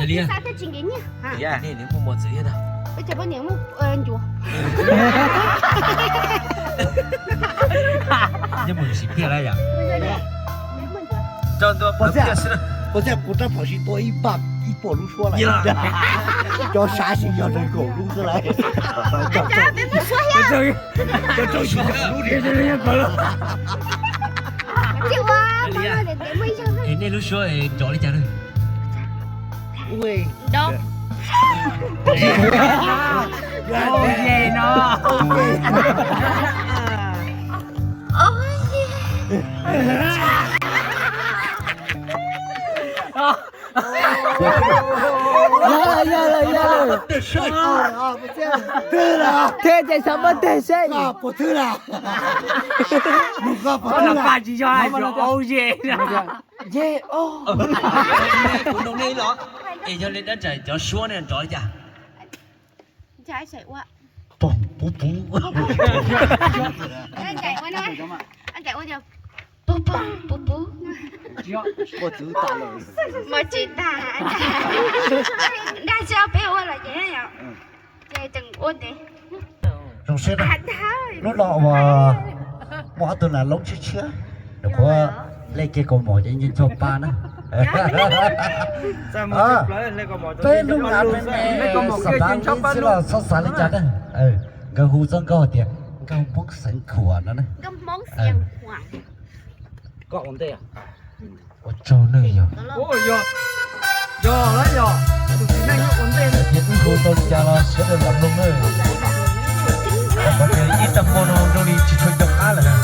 Li, nej nws muaj mos txwv thiab ntag. Nyob mus sim pliag lawm yom. Rau ntua pab pliag xwb. Puas txia kuv rab phom sib tua ib pab ib puas lub suab lawm. Cov sav sib yog rau kaum lub xwb lawm. Cov rau ib pab lub. Es nej lub suab nrov li cas na? Yog lawm, yog lawm, yog lawm. Thiab ces xav muab teg seb. Puas twb lawm? Paj tsis yog, aub ye. Ye, kuv nug nej los, es yog li dab tsi cov suab ne nrov li cas? Puv puv. Puv puv puv puv. Mas tsis tas. Dag tsis peb ua los ces, ces tseem ua ntev. Zoo siab na. Lub no uas muaj ob tug nas loob tshiab tshiab, nws qhuav lej kiag kaus mom ces nce ntsog pa na. Peb lub nas me me xav xav li txhib los txhob xav li cas na. Nkawd hu txoj nkauj tias nkauj Hmoob Xeev Khuam no na. Ua tsaug nawb yog. Tias wb hu tau li cas los sawv daws lam mloog nawb. Qhov tias ib tag hmo no zoo li tsis tshua nco qab lawm.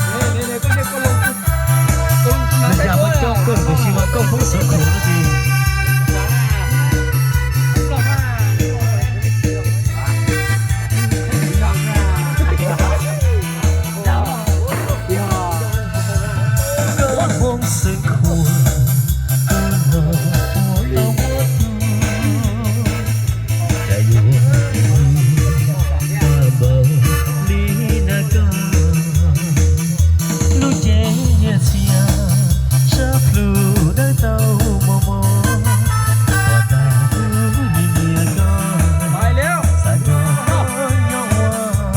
Li cas muaj coob kawg tiam sis mas nkauj Hmoob Xeev Khuam no ces nkauj Hmoob Xeev Khuam, koj no ua tau muaj tus, cas yuav npawg li na koj. Lub cev nyiaj txiag sab plhu dawb tau mos mos, ua tag kuv nyiam nyiam koj, xav nrog koj nyob ua ke.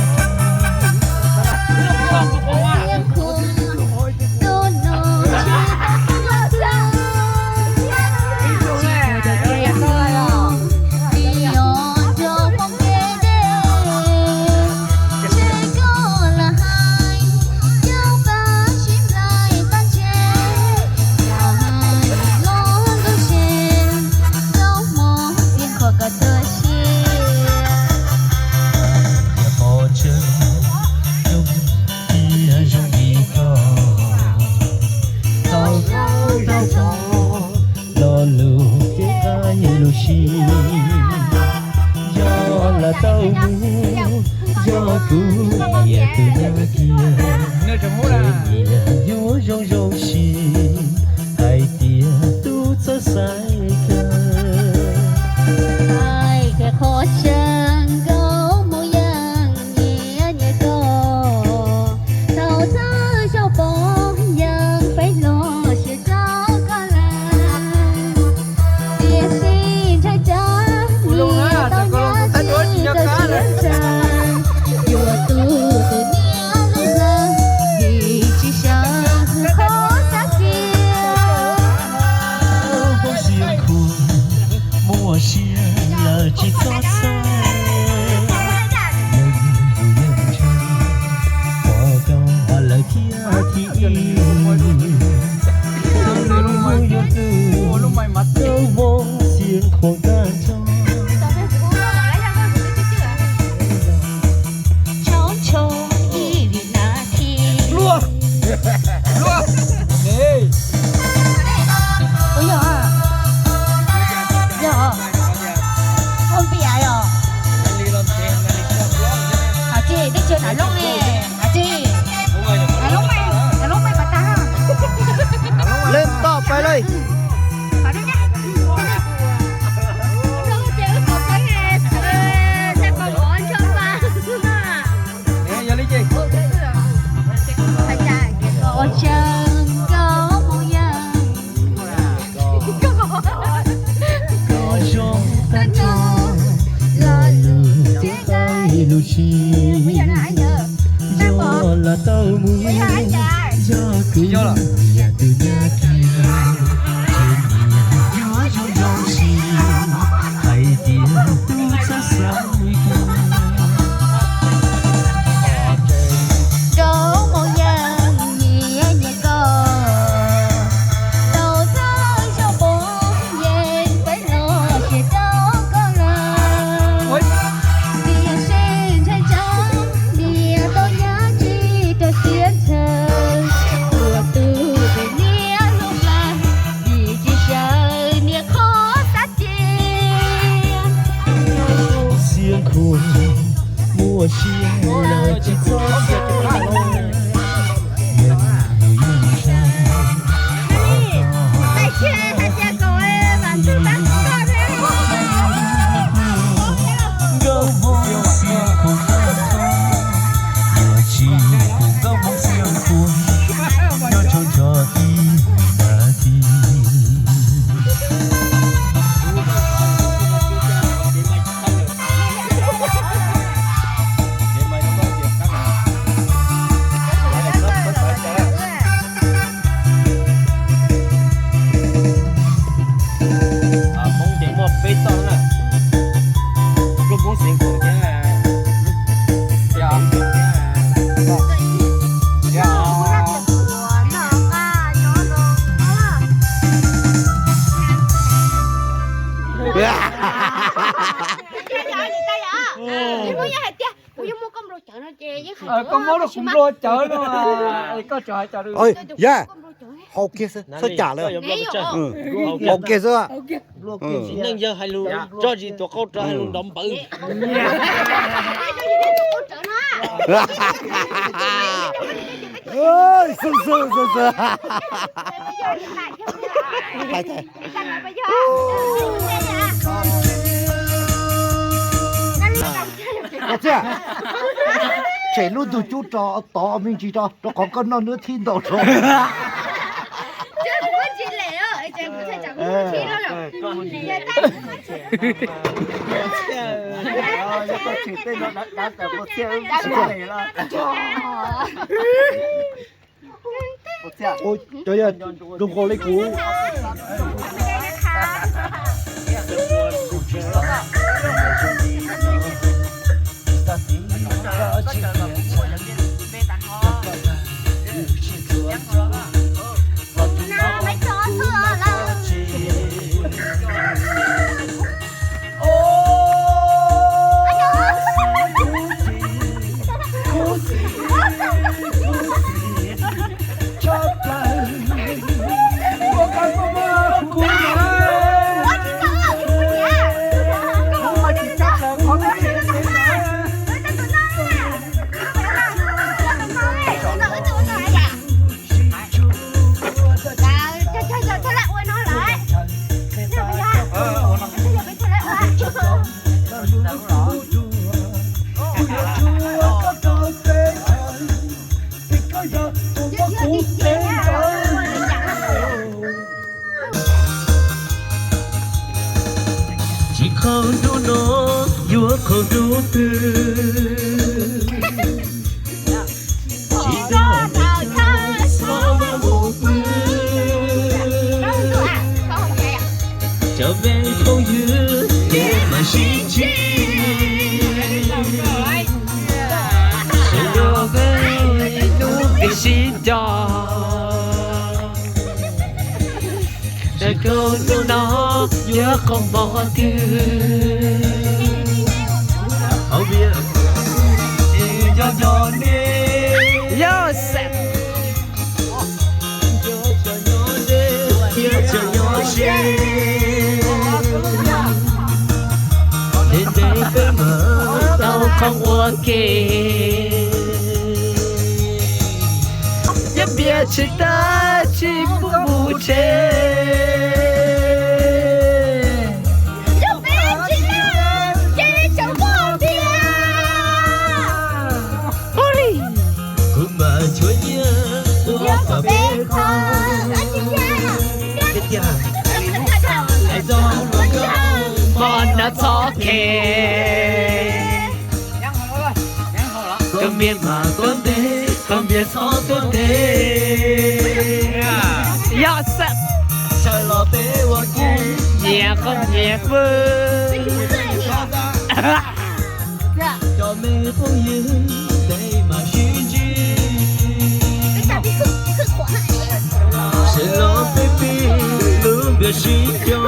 Qhov tseeb, ib yam zoo li koj, tau tau tau tau, lo lus thiab nqaij lus sis, yog lam tau mus, yog kuv nyiam tus nyob kiag, nyiam yuav zoo zoo siab, hais tias tub txawj xaiv kawg. Hais tias qhov tseeb nkauj Hmoob yeej nyiam nyiam koj, thaum txawj xyov pom yeej feeb los siab rau koj lawm. Tiam sis ntshai tsam nim tau nyob tsis tau siab ntshai, yuav tu tus niam lub hlawv vim tsis sawv qhov xav kiag. Hmoob Xeev Khuam muaj sia lawm tsis txhob xav, yeej yus yeej ntshai pom koj lawm thiab thib ib. Txawm lub hnub yuav ntuj, nkauj Hmoob Xeev Khuam koj nrog. Tshov tshov ib vim nas this. Ua yog, yog, ua npias yog. Hais tsis, nej tsis nam looj ne, hais tsis. Nam looj me, nam looj me pas tag. Leej toj pais lawm. Ua tseeb nkauj Hmoob yeej, nkauj Hmoob Koj muab rau kuv nplua cawv no, koj tseem hais cas? Yog, haus kiag xwb, txhob cam lawm. Haus kiag xwb. Neej yawg hais lus tso zis tuam qau rau hais lus nrov npawv. Xwb xwb xwb xwb. Koj txiv, tshem lub ntug cub rau tod me ntsis tso, rau qhov koj noj ntawd thib ntau rau. Cov yog zoo nkaus li kuv. Tsis khaus hnub no, yuav khaus hnub twg. Tsis khaus hnub no, yuav khaus hnub twg. Cov me phooj ywg, peb mam sib ntsib. Sawv daws hnub peb sib nco. Tsis khaus hnub no, yuav khaus hmo twg. Hauv via, yog nco ne. Yog xav. Thiab tseem nyob ze, ntev ntev peb mam tau khoom ua ke. Yog npias tsis tag tsis pub mus tsev. Yog peb tsis tag ces tseem muaj npias. Kuv mas tsuas nyiam ua kom peb qhov. Hais txog hmo no txhob khe. Koj npias mas tuaj ntev, koj npias txhob tuaj ntev. Yog xav, sawv los peb ua ke, nyias qhov nyias pw. Cov me phooj ywg, peb mam sib ntsib. Sawv los peb pib lub npias sib nco.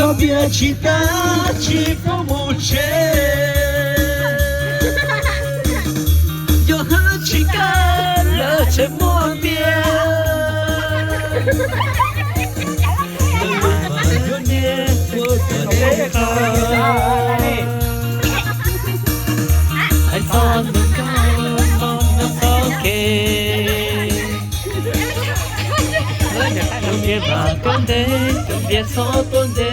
Yog npias tsis tag tsis pub mus tsev, yog hab tsis kag lawm tseem muaj npias. Yuav niaj ua kom tau, hais txog nws koj mog no txhob kev. Tus npias mas tuaj ntev, tus npias txhob tuaj ntev.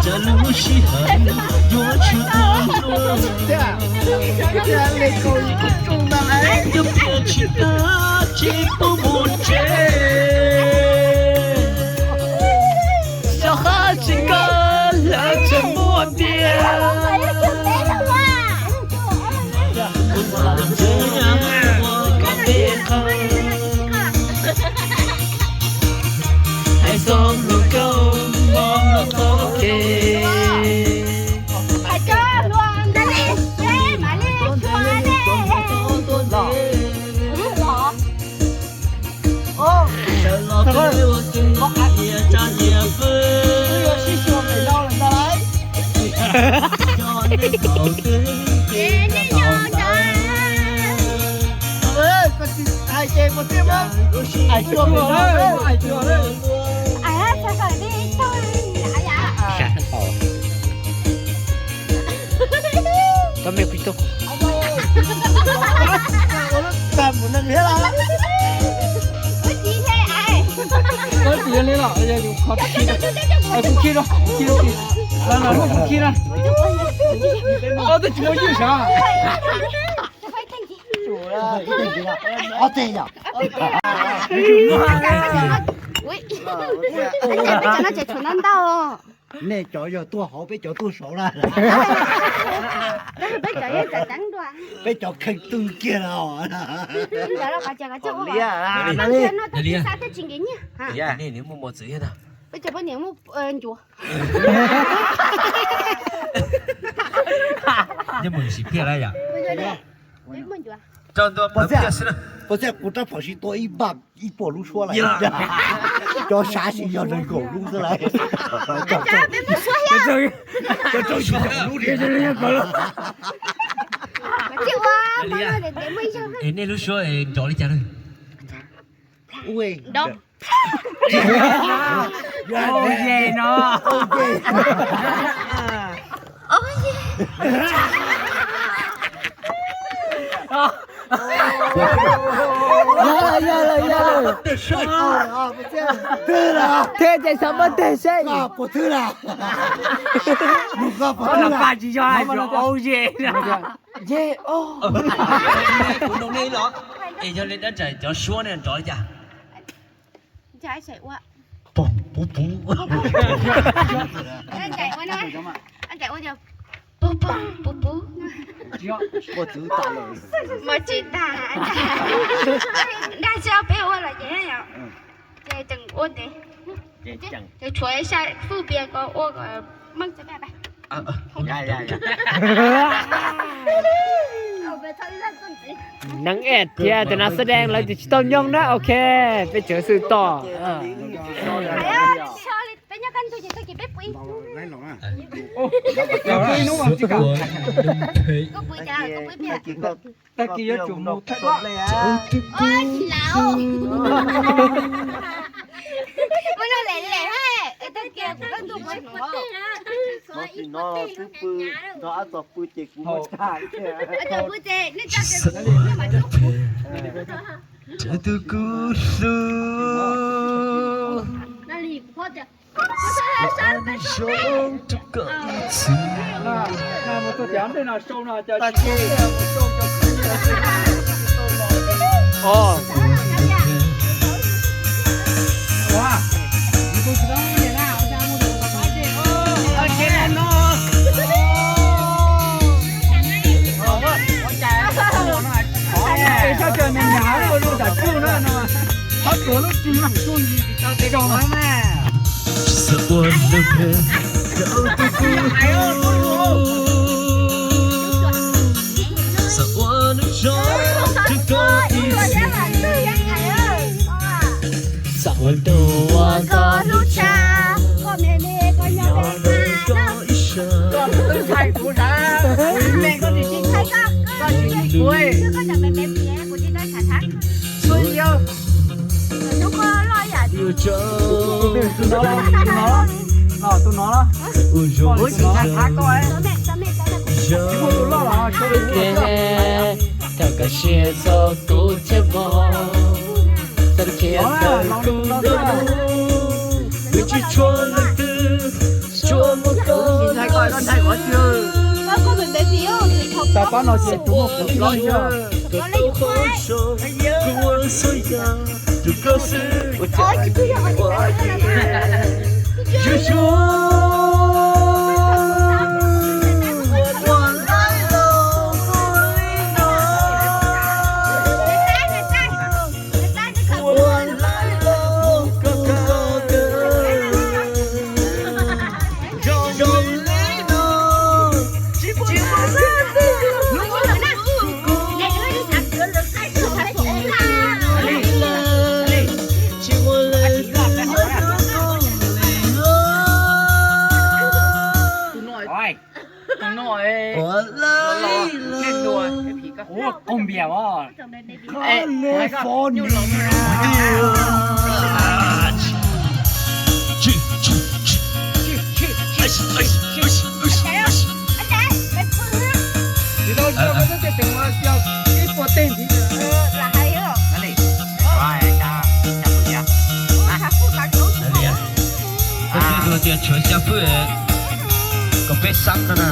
Tsam lub sij hawm Cov peb tsis tag tsis pub mus tsev, xyov qab tsis koj lawv tseem muaj tiag. Hais txog luag nkauj mob los txoj kev. Hais txog luag ntawd li, peb mam li tshua ne. Hais ces puas tij mas, hais tsuag, hais tsuag. Koj me kuv tuaj. Kuv khij rau, kuv khij rau, kuv khij na. Ob tug tsis muaj ywj sav. Nej cov yog tuaj hauv, peb cov tuaj saud na. Peb cov kheej twg kiag los. Nej muaj mos txwv thiab na. Nyob mus sim phiaj lawm yom. Puas txhia kuv rab phom sib tua ib npaj ib puas lub suab lawm. Cov sav sis yog nees nkaum lub xwb lawm. Nej lub suab nrov li cas? Ua no. Yog lawm, yog lawm, yog lawm. Twb lawm. Thiab ces xav muab teg seb. Puas twb lawm? Nws koj puas twb lawm? Pas tsis yog, au ye. Ye os. Kuv nug nej los, es yog li dab tsi cov suab ne nrov li cas? Puv puv. Puv puv puv puv. Ua txwv tas lawm. Mas tsis tas. Dag tsis peb ua los ces yom. Ces tseem ua ntev. Ces tshuav ib sab fwj pias ko ua kom meej tso. Neeg ej thiab tus nas xab dees lawv tsis tau nyoog na, ok, peb tseem xwm tom. Tag kis yuav tsum mus thaij duab. Mus no lem lem. Tag kis kuv koj ntuj puas hnov. Hnov tsis hnov, twb pw, nrog ab txog pw ces kuv ua tag. Ab txog pw ces nej tso ces kuv mam cub kuv. Tus kuv hlub. Sab cov me nyuam ua lub nram tsuj na no, qhov tuav lub tsuj no tsuj ntsis tsis tau tes zoo na mas. Xav ua tus uas koj hlub tshaj, koj me me koj nyob pem koj ib sab. Koj twb thaij kuv sav, kuv me koj tsis txib, koj tsis txib kuv. Xwb yog. Tus no, tus no, tus no, kuv tsis thaij koj. Tsis muaj tus loj los tsis muaj tus loj. Thaum koj siab txog kuv thiab mog, txoj kev tawm kuv hnub, kuv tsis tshua leej twg, tsuas muaj koj xwb. Pab no ces tus muaj kuv ib leeg yog. Tus no, tus no, ua, qaug npias os. California. Tus no tias tshuav xya fwj, kom peb xab no na.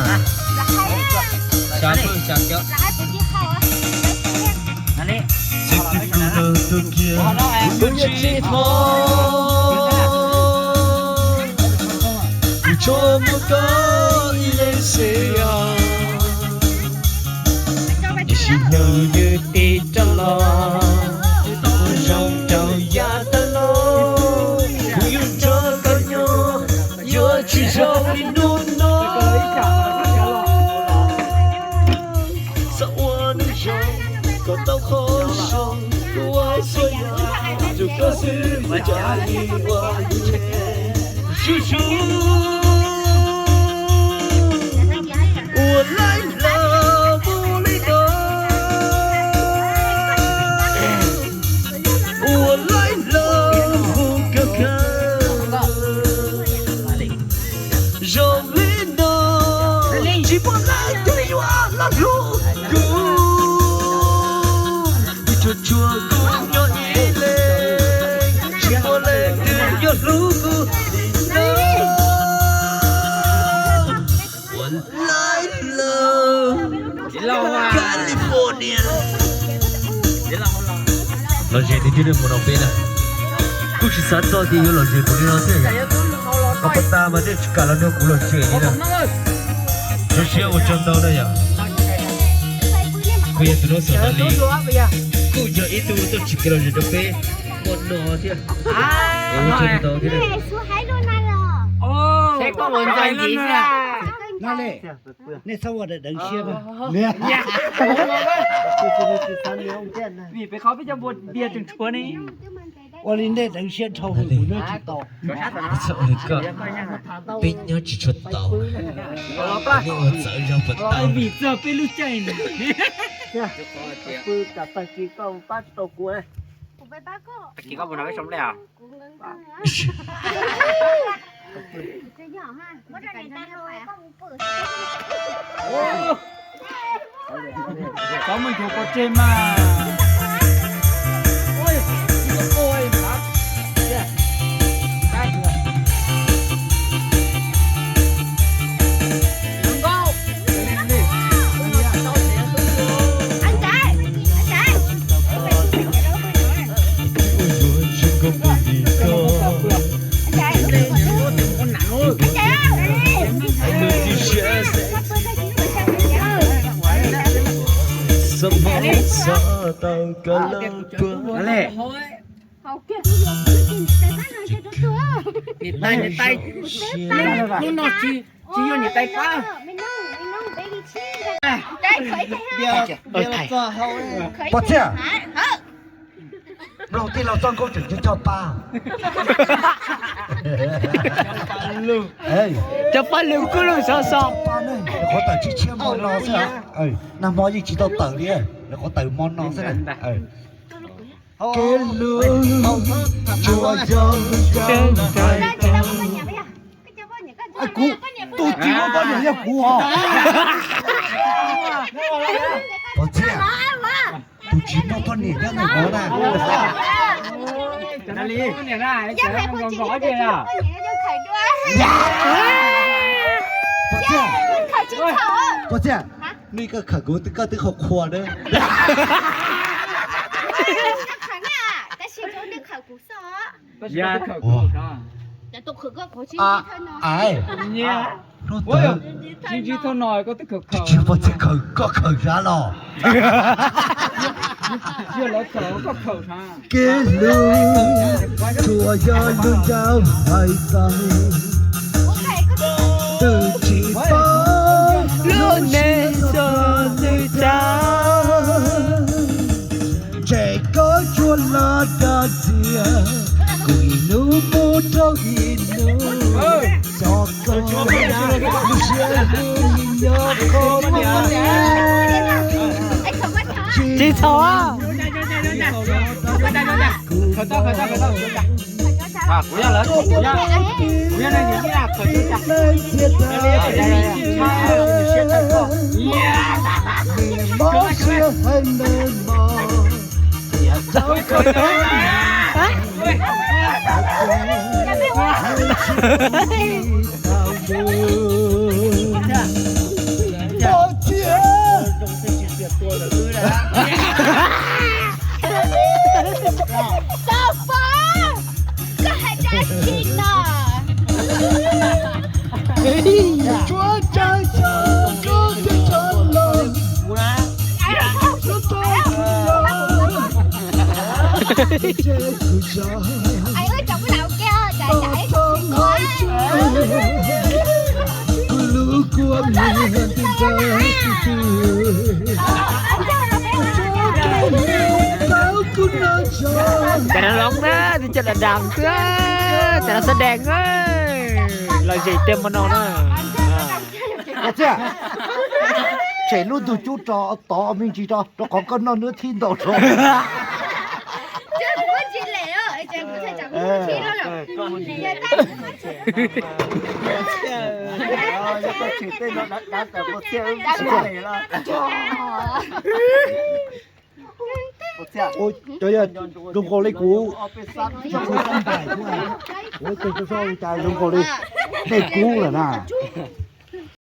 Xya fwj xya cov. Xib tib tug no tuaj kiag kuv tsis hlob, kuv tsuas muaj koj ib leeg xwb os. Tiam sis hnub nws tib rov los, kuv zoo rau yav tawm los, kuv yuav nrog koj nyob, yuav tsis zoo li hnub no. Xav ua neeg zoo kom tau qhov zoo, kuv ua txhua yam rau koj xwb, ua cas li ua li. Ua laib los mus li no, ua laib los mus kawg kawg. Zoo li no, tsis muaj leej twg yuav los hlub kuv, tsuas tshuav kuv nyob ib leeg, tsis muaj leej twg yuav hlub kuv li no. Ua laib los California. Los zes tiag tiag mus no peb na. Kuj tsis xav txog tias yuav los zes npaum li no thiab yom. Qhov pas tas mas nej tsis kam los nrog kuv los zes li na. Zoo siab ua tsaug ntau na yom. Kuj yog tus no xav tas li, kuj yog ib tug tuaj tsim kev lom zem rau peb hmo no thiab. Ua tsaug ntau thiab. Nej txhob ua deev siab. Vim peb qhov peb cov npua diav tseem tshuav ne. Ua li nej deev siab dhau, kuv nyob tsis tau. Peb nyob tsis tshua tau. Nej ua txawv zog puas tau? Vim txog peb lub caij no. Pw, tam tag kis koj pab tsis tau kuv. Tag kis koj puas nrog peb sau nplej os? Txhob muab nchuav pov tseg mas. Niam tais, niam tais, hnub no tsis, tsis yog niam tais pab. Pov Txiaj, nplooj tij laug txoj nkauj tseem cog cog pa. Cog pa lus kuj lug sov so. Qhuav tawm tsis tshiab mo no xwb. Nag hmo yeej tsis tau tawm li, qhuav tawm mo no xwb na. Kev lug tsuas yog lub caij hais tau. Kuv, tus tsis muaj poj niam yog kuv os. Pov Txiaj, tus tsis muaj poj niam yog nws os na. Pov Txiaj, Pov Txiaj. Nws koj khawm kuv, koj twb qhuas qhuas na. Khawm na, tab sis nws khawm kuv xwb. Yog. Ais, hnub ntawd tsis ntsib thauj no koj twb khawm khawm. Tsis pom txij khawm, koj khawm sav los. Yog lawv khawm koj khawm sav. Kev hlub tsuas yog lub ncauj hais txog twb tsis paub lub neej txog twb txawv. Ntshe koj tsuas los dog ntxias kuv ib hnub mus rau ib hnub, xyov koj lub siab hlub nyob qhov twg. Tsis txhaum. Koj hais dab tsi no? Cov no loob na, twb cov dam dam xwb, cov no xab dees, lom zem tiag hmo no na. Txiaj, tshem lub ntug cub rau tod me ntsis tso, rau qhov koj noj nws thib ntau tso. Cov yog zoo nkaus li kuv, kuv tes zoo nkaus li dej kub lawm na.